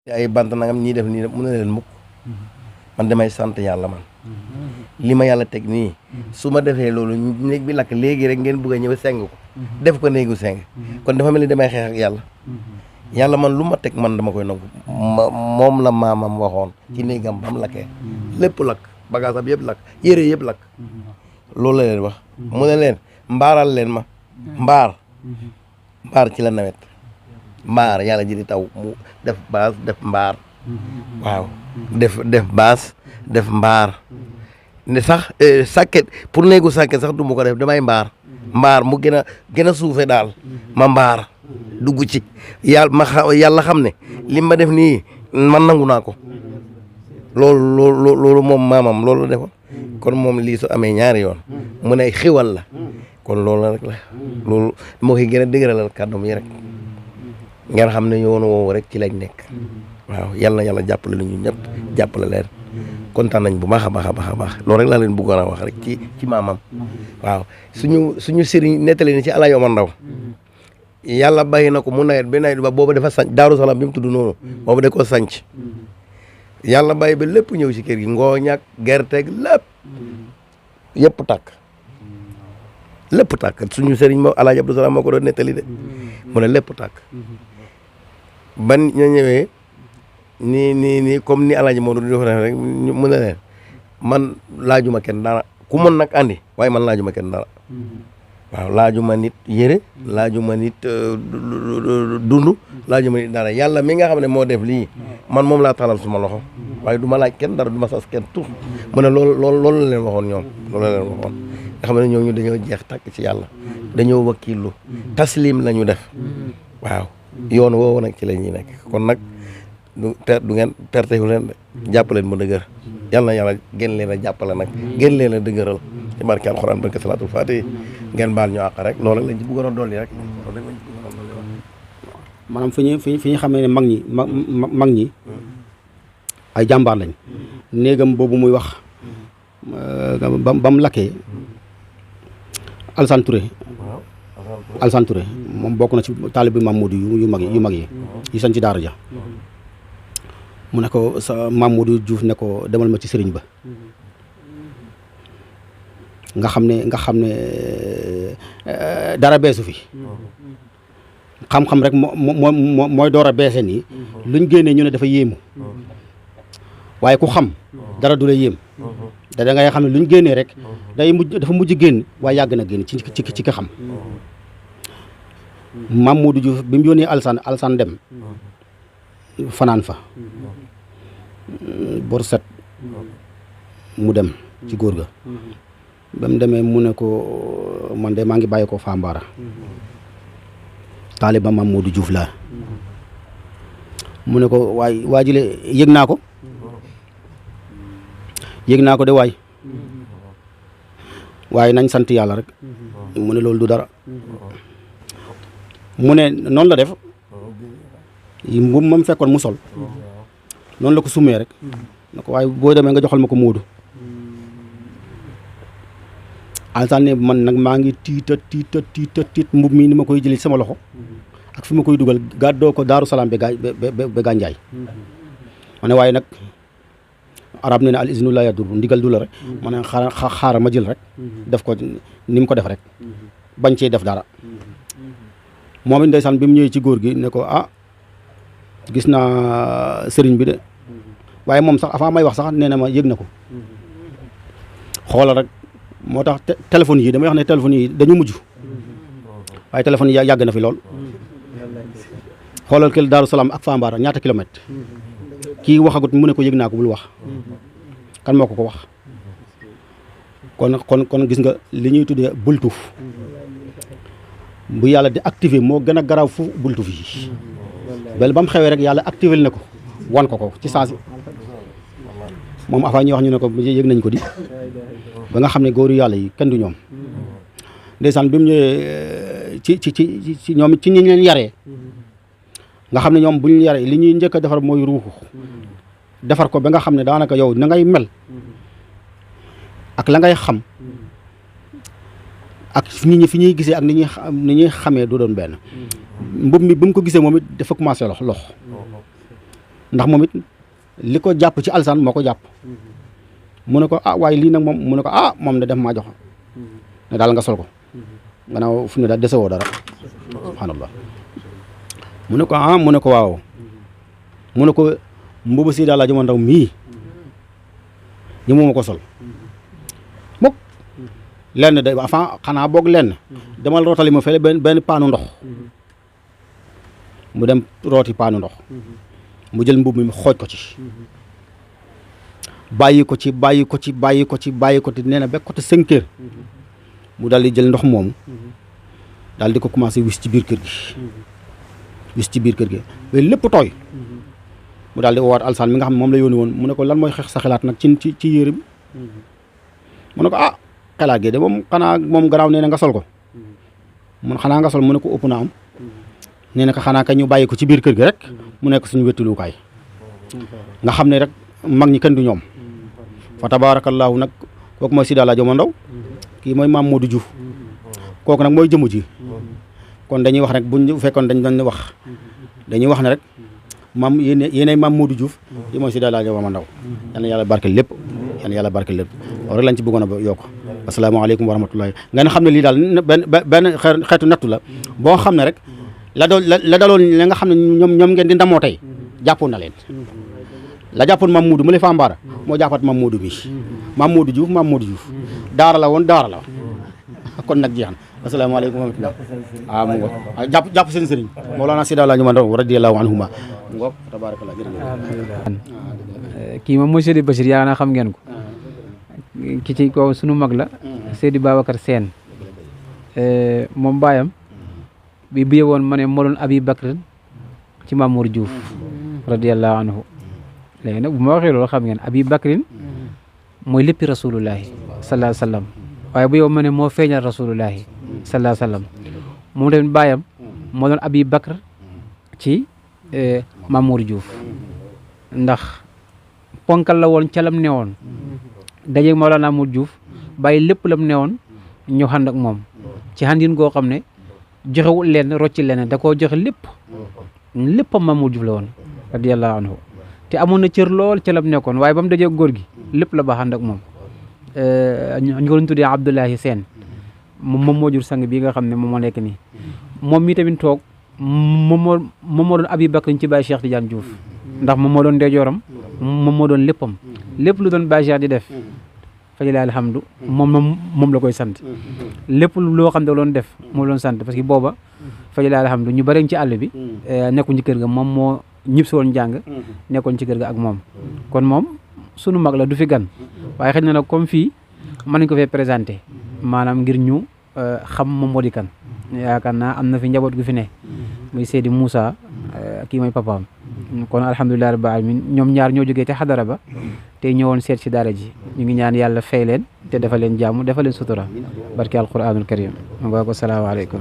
ay bant nangam ñii def nii mu ne leen mukk man damay sant yàlla man li ma yàlla teg nii su ma defee loolu néeg bi lakk léegi rek ngeen bëgg a ñëw seng ko def ko néegu seng kon dafa mel ni damay xeex ak yàlla yàlla man lu ma teg man dama koy nangu moom la maamam waxoon ci néegam bam lakkee lépp lakk bagaasam yëpp lakk yére yëpp lakk loolu la leen wax mu ne leen mbaaral leen ma mbaar ci la nawet mbaar yàlla ji di taw mu def baas def mbaar waaw def baas def mbaar ne sax sàkket pour néegu sàkket sax du ma ko def damay mbaar mu gën a suufe daal ma mbaar dugg ci yàlla xam ne li ma def nii man nangu naa ko loolu moom maamam loolu la defoon kon moom lii su amee ñaari yoon mu ne xiwal la kon loolu rek la loolu moo koy gën a dëgëralal kàddoom yi rek ngeen xam ne yoonu woowu rek ci lañ nekk waaw yàlla jàppale lu ñu ñëpp jàppale leen kontaan nañ bu baax a baax a baax a baax loolu rek laa leen bëggoon a wax rek ci maamam waaw suñu sëriñ nettali ni ci Alaaji Omar Ndaw yàlla bàyyi na ko mu nawet ba nawet ba boobu dafa sanc Daaru Salaam bi mu tudd noonu boobu da ko sanc yàlla bàyyi ba lépp ñëw ci kër gi ngooñ ak gerteeg lépp yëpp tàkk suñu sëriñ moo Alaaji Abdou Salaam moo ko doon nettali de mu ne lépp tàkk ban ñu ñëwee nii comme ni Alaaji Maodo di def rek mu ne leen man laajuma kenn dara ku mën nag andi waaye man laajuma kenn dara waaw laajuma nit yére laajuma nit dund laajuma nit dara yàlla mi nga xam ne moo def lii man moom laa talal suma loxo waaye du ma laaj kenn dara du ma sas kenn tur mu ne loolu la leen waxoon ñoom loolu la leen waxoon nga xam ne ñooñu dañoo jeex tàkk ci yàlla dañoo wakkilu taslim la ñu def waaw yoon woowu nag ci la ñuy nekk kon nag du ngeen perte wu leen de jàpp leen mu dëgër yàlla na yàlla gën leen a jàppale nag gën leen a dëgëral ci barke alxuraan barke salaatul faatihi ngeen baal ñu àq rek loolu lañ ci bëggoon a dolli rek maanaam fi ñu xamee ne mag ñi ay jàmbaar lañ néegam boobu muy wax ba mu lakkee Alassane Touré moom bokk na ci taalibe Mamadou yu mag yi yi sañ ci daara ja mu ne ko sa Mamadou Diouf ne ko demal ma ci sëriñ ba nga xam ne dara beesu fi xam-xam rek mooy door a beese nii luñ génnee ñu ne dafa yéemu waaye ku xam dara du la yéem da ngay xam ne luñ génnee rek dafa mujj génn waaye yàgg na génn ci ka xam Mamadou Diouf bi mu yónnee Alassane dem fanaan fa bor set mu dem ci góor ga ba mu demee mu ne ko man de maa ngi bàyyi ko Fambaara taaliba Mamadou Diouf laa mu ne ko waa jile yëg naa ko de waaye nañ sant yàlla rek mu ne loolu du dara mu ne noonu la def mbubb moom fekkoon mu sol noonu la ko sumee rek na ko waaye boo demee nga joxal ma ko Moodu Alassane ne man nag maa ngi tiit mbubb mi ni ma koy jëlee sama loxo ak fi ma koy dugal gàddoo ko Daaru Salaam ba Gànjaay ma ne waaye nag arab ne ne al iznu la yadur ndigal du la rek ma ne xaaral ma jël rek def ko ni mu ko def rek bañ cee def dara moom it ndeysaan bi mu ñëwee ci góor gi ne ko gis naa sëriñ bi de waaye moom sax avant may wax sax nee na ma yëg na ko xoolal rek moo tax téléphone yi damay wax ne téléphone yi dañu mujj waaye téléphone yi yàgg na fi lool xoolal kel Daaru Salaam ak Fambaara ñaata kilomètre kii waxagut mu ne ko yëg naa ko bul wax kan moo ko wax kon gis nga li ñuy tuddee bultuuf bu yàlla di activer moo gën a garaaw fu bultuuf yi bel ba mu xewee rek yàlla activé na ko wan ko ci saa si moom avant ñuy wax ñu ne ko yëg nañ ko di ba nga xam ne góoru yàlla yi kenn du ñoom ndeysaan bi mu ñëwee ci ñoom ci ñi leen yaree nga xam ne ñoom bu ñu yaree li ñuy njëkk a defar mooy ruuxu defar ko ba nga xam ne daanaka yow na ngay mel ak la ngay xam ak nit ñi fi ñuy gisee ak ni ñuy xamee du doon benn mbub mi ba mu ko gisee moom it dafa commencé lox ndax moom it li ko jàpp ci alsaan moo ko jàpp mu ne ko ah waaye lii nag moom mu ne ko ah moom ne def maa jox ne daal nga sol ko gannaaw fu ne daal desewoo dara subhanallah mu ne ko ah mu ne ko waaw mu ne ko mbubu si daal laa jëmoon ndaw mii ñi mu ma ko sol mukk lenn de avant xanaa boog lenn demal rootali ma fele benn paanu ndox mu dem rooti paanu ndox mu jël mbub mi xooj ko ci bàyyi ko ci nee na ba côté 5 heures mu daal di jël ndox moomu daal di ko commencé wis ci biir kër gi mais lépp tooy mu daal di woowaat alsaan mi nga xam ne moom la yónni woon mu ne ko lan mooy xeex sa xalaat nag ci yére bi mu ne ko ah xalaat gi de moom xanaa moom garaaw nee na nga sol ko mun xanaa nga sol mu ne ko ëpp na am nee na ko xanaa ka ñu bàyyi ko ci biir kër gi rek mu nekk suñu wettalukaay nga xam ne rek mag ñi kenn du ñoom fa tabaarakallaahu nag kooku mooy Sidi Alaaji Omar Ndaw kii mooy Maam Modou Diouf kooku nag mooy jëmu ji kon dañuy wax rek buñ fekkoon dañuy wax ne rek maam yéenay Maam Modou Diouf yi mooy Sidi Alaaji Omar Ndaw yal na yàlla barkeel lépp loolu rek lañ ci bëggoon a yokk asalaamaaleykum wa rahmatullahi nga ne xam ne lii daal benn xeetu nattu la boo xam ne rek la daloon la nga xam ne ñoom ngeen di ndamoo tey jàppoon na leen la jàppoon Maam Modou mu le fa mbaara moo jàppat Maam Modou bi Maam Modou Diouf daara la woon kon nag jeex na asalaamaaleykum wa rahmatulah mu ngoog jàpp seen sëriñ Mawlana Seydi Alaaji Omar Ndaw radiyallahu anhuma mu ngoog tabarakallah kii moom mooy Seydi Bachir yaa naa xam ngeen ko ki ci ko sunu mag la Seydi Babacar Sène moom baayam bi woon ma ne moo doon Abi Bakr ci Mamour Diouf radiyallahu anhu léegi nag bu ma waxee loolu xam ngeen Abi Bakrin mooy léppi rasulullahi sallallahu alayhi wa sallam waaye bu yow ma ne moo feeñal rasulullahi sallallahu alayhi wa sallam moom tamit baayam moo doon Abi Bakr ci Mamour Diouf ndax ponkal la woon ca lam ne woon dajeeg Mawlana Mamour Diouf bàyyi lépp lam ne woon ñu ànd ak moom ci àndin goo xam ne joxewul leen rocci leen da koo joxe léppam Mamour Diouf la woon radiyallahu anhu te amoon na cër lool ca lam nekkoon waaye ba mu dajeeg góor gi lépp la baax ànd ak moom ñu ko doon tuddee Abdoulahi Sène moom moo jur sang bi nga xam ne moom moo nekk nii moom mi tamit toog moom moo doon Abi Bakr ci Baye Cheikh Tidiane Diouf ndax moom moo doon ndeyjooram moom moo doon léppam lépp lu doon Baye Cheikh di def fajila alhamdu moom la koy sant lépp loo xam ne doon def moo doon sant parce que booba fajila alhamdu ñu bëri ci àll bi nekkuñ ci kër ga moom moo ñib si woon njàng nekkoon ci kër ga ak moom kon moom sunu mag la du fi gan waaye xëy na nag comme fii mën nañ ko fee présenté maanaam ngir ñu xam moom moo di kan yaakaar naa am na fi njaboot gu fi ne muy Seydi Moussa kii mooy papaam kon alhamdulilah rabbil alamin ñoom ñaar ñoo jógee te xadara ba te ñëwoon seet si daara ji ñu ngi ñaan yàlla fay leen te dafa leen jàmm dafa leen sutura barke alquranul karim ma nga ko salaamaaleykum